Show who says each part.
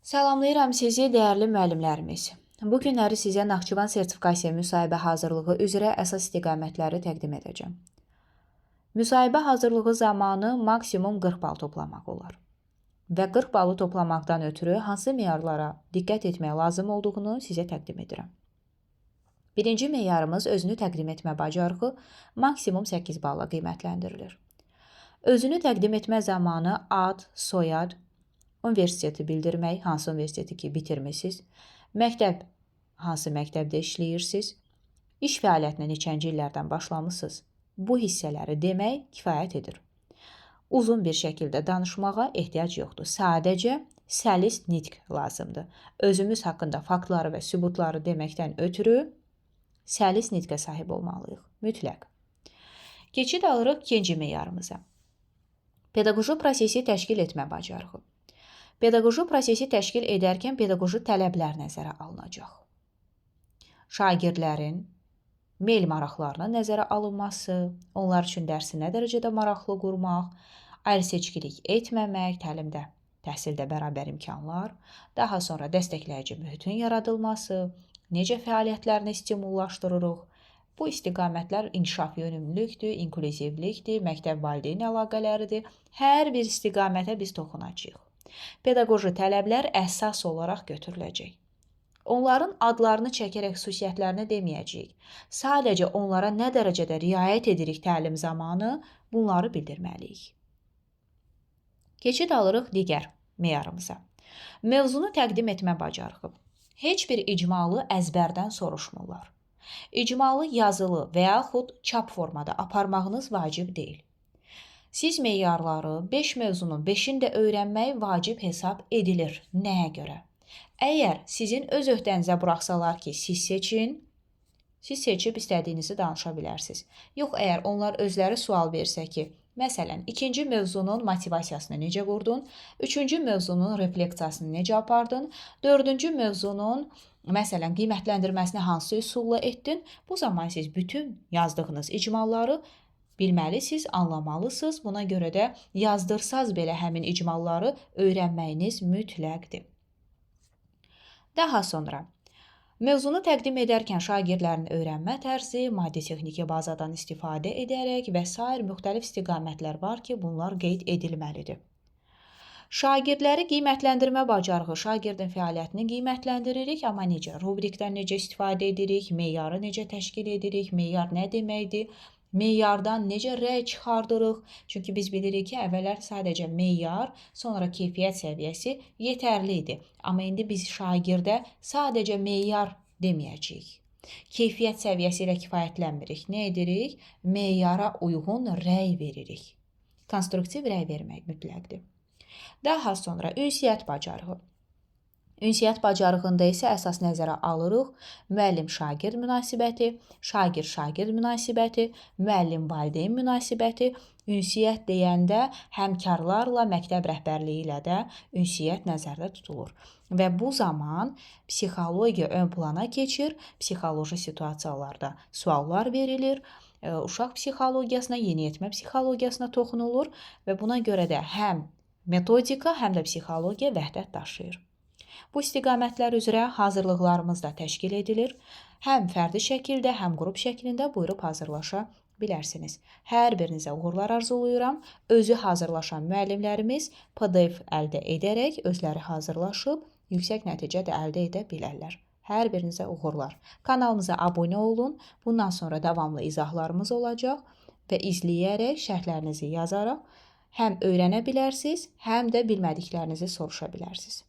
Speaker 1: Salamlayıram sizi, dəyərli müəllimlərimiz. Bu günləri sizə Naxçıvan sertifikasiya müsahibə hazırlığı üzrə əsas istiqamətləri təqdim edəcəm. Müsahibə hazırlığı zamanı maksimum 40 bal toplamaq olar. Və 40 balı toplamaqdan ötürü hansı meyarlara diqqət etmək lazım olduğunu sizə təqdim edirəm. Birinci meyarımız özünü təqdim etmə bacarığı maksimum 8 balla qiymətləndirilir. Özünü təqdim etmə zamanı ad, soyad, universiteti bildirmək, hansı universiteti ki bitirmisiniz, məktəb, hansı məktəbdə işləyirsiniz, iş fəaliyyətinə neçənci illərdən başlamısınız, bu hissələri demək kifayət edir. Uzun bir şəkildə danışmağa ehtiyac yoxdur. Sadəcə səlis nitq lazımdır. Özümüz haqqında faktları və sübutları deməkdən ötürü səlis nitqə sahib olmalıyıq. Mütləq. Keçid alırıq ikinci meyarımıza. Pedaqoji prosesi təşkil etmə bacarığı. Pedaqoji prosesi təşkil edərkən pedaqoji tələblər nəzərə alınacaq. Şagirdlərin meyl maraqlarının nəzərə alınması, onlar üçün dərsi nə dərəcədə maraqlı qurmaq, ayrı-seçkilik etməmək, təlimdə, təhsildə bərabər imkanlar, daha sonra dəstəkləyici mühitin yaradılması, necə fəaliyyətlərini stimullaşdırırıq. Bu istiqamətlər inkişaf yönümlülükdür, inklüzivlikdir, məktəb valideyn əlaqələridir. Hər bir istiqamətə biz toxunacağıq. Pedaqoji tələblər əsas olaraq götürüləcək. Onların adlarını çəkərək xüsusiyyətlərini deməyəcəyik. Sadəcə onlara nə dərəcədə riayət edirik təlim zamanı, bunları bildirməliyik. Keçid alırıq digər meyarımıza. Mövzunu təqdim etmə bacarığı. Heç bir icmalı əzbərdən soruşmurlar. İcmalı yazılı və yaxud çap formada aparmağınız vacib deyil. Siz meyarları 5 mövzunun 5-ini də öyrənmək vacib hesab edilir. Nəyə görə? Əgər sizin öz öhdənizə buraxsalar ki, siz seçin, siz seçib istədiyinizi danışa bilərsiniz. Yox, əgər onlar özləri sual versə ki, məsələn, ikinci mövzunun motivasiyasını necə qurdun, üçüncü mövzunun refleksiyasını necə apardın, dördüncü mövzunun, məsələn, qiymətləndirməsini hansı üsulla etdin, bu zaman siz bütün yazdığınız icmalları bilməlisiniz, anlamalısınız. Buna görə də yazdırsaz belə həmin icmalları öyrənməyiniz mütləqdir. Daha sonra mövzunu təqdim edərkən şagirdlərin öyrənmə tərzi, maddi-texniki bazadan istifadə edərək və sair müxtəlif istiqamətlər var ki, bunlar qeyd edilməlidir. Şagirdləri qiymətləndirmə bacarığı, şagirdin fəaliyyətini qiymətləndiririk, amma necə? Rubrikdən necə istifadə edirik, meyarı necə təşkil edirik, meyar nə deməkdir, meyardan necə rəy çıxardırıq? Çünki biz bilirik ki, əvvəllər sadəcə meyar, sonra keyfiyyət səviyyəsi yetərli idi. Amma indi biz şagirdə sadəcə meyar deməyəcəyik. Keyfiyyət səviyyəsi ilə kifayətlənmirik. Nə edirik? Meyara uyğun rəy veririk. Konstruktiv rəy vermək mütləqdir. Daha sonra ünsiyyət bacarığı. Ünsiyyət bacarığında isə əsas nəzərə alırıq müəllim-şagird münasibəti, şagird-şagird münasibəti, müəllim-valideyn münasibəti. Ünsiyyət deyəndə həmkarlarla, məktəb rəhbərliyi ilə də ünsiyyət nəzərdə tutulur. Və bu zaman psixologiya ön plana keçir, psixoloji situasiyalarda suallar verilir, uşaq psixologiyasına, yeniyetmə psixologiyasına toxunulur və buna görə də həm metodika, həm də psixologiya vəhdət daşıyır. Bu istiqamətlər üzrə hazırlıqlarımız da təşkil edilir. Həm fərdi şəkildə, həm qrup şəklində buyurub hazırlaşa bilərsiniz. Hər birinizə uğurlar arzulayıram. Özü hazırlaşan müəllimlərimiz PDF əldə edərək özləri hazırlaşıb yüksək nəticə də əldə edə bilərlər. Hər birinizə uğurlar. Kanalımıza abunə olun. Bundan sonra davamlı izahlarımız olacaq və izləyərək, şərhlərinizi yazaraq həm öyrənə bilərsiniz, həm də bilmədiklərinizi soruşa bilərsiniz.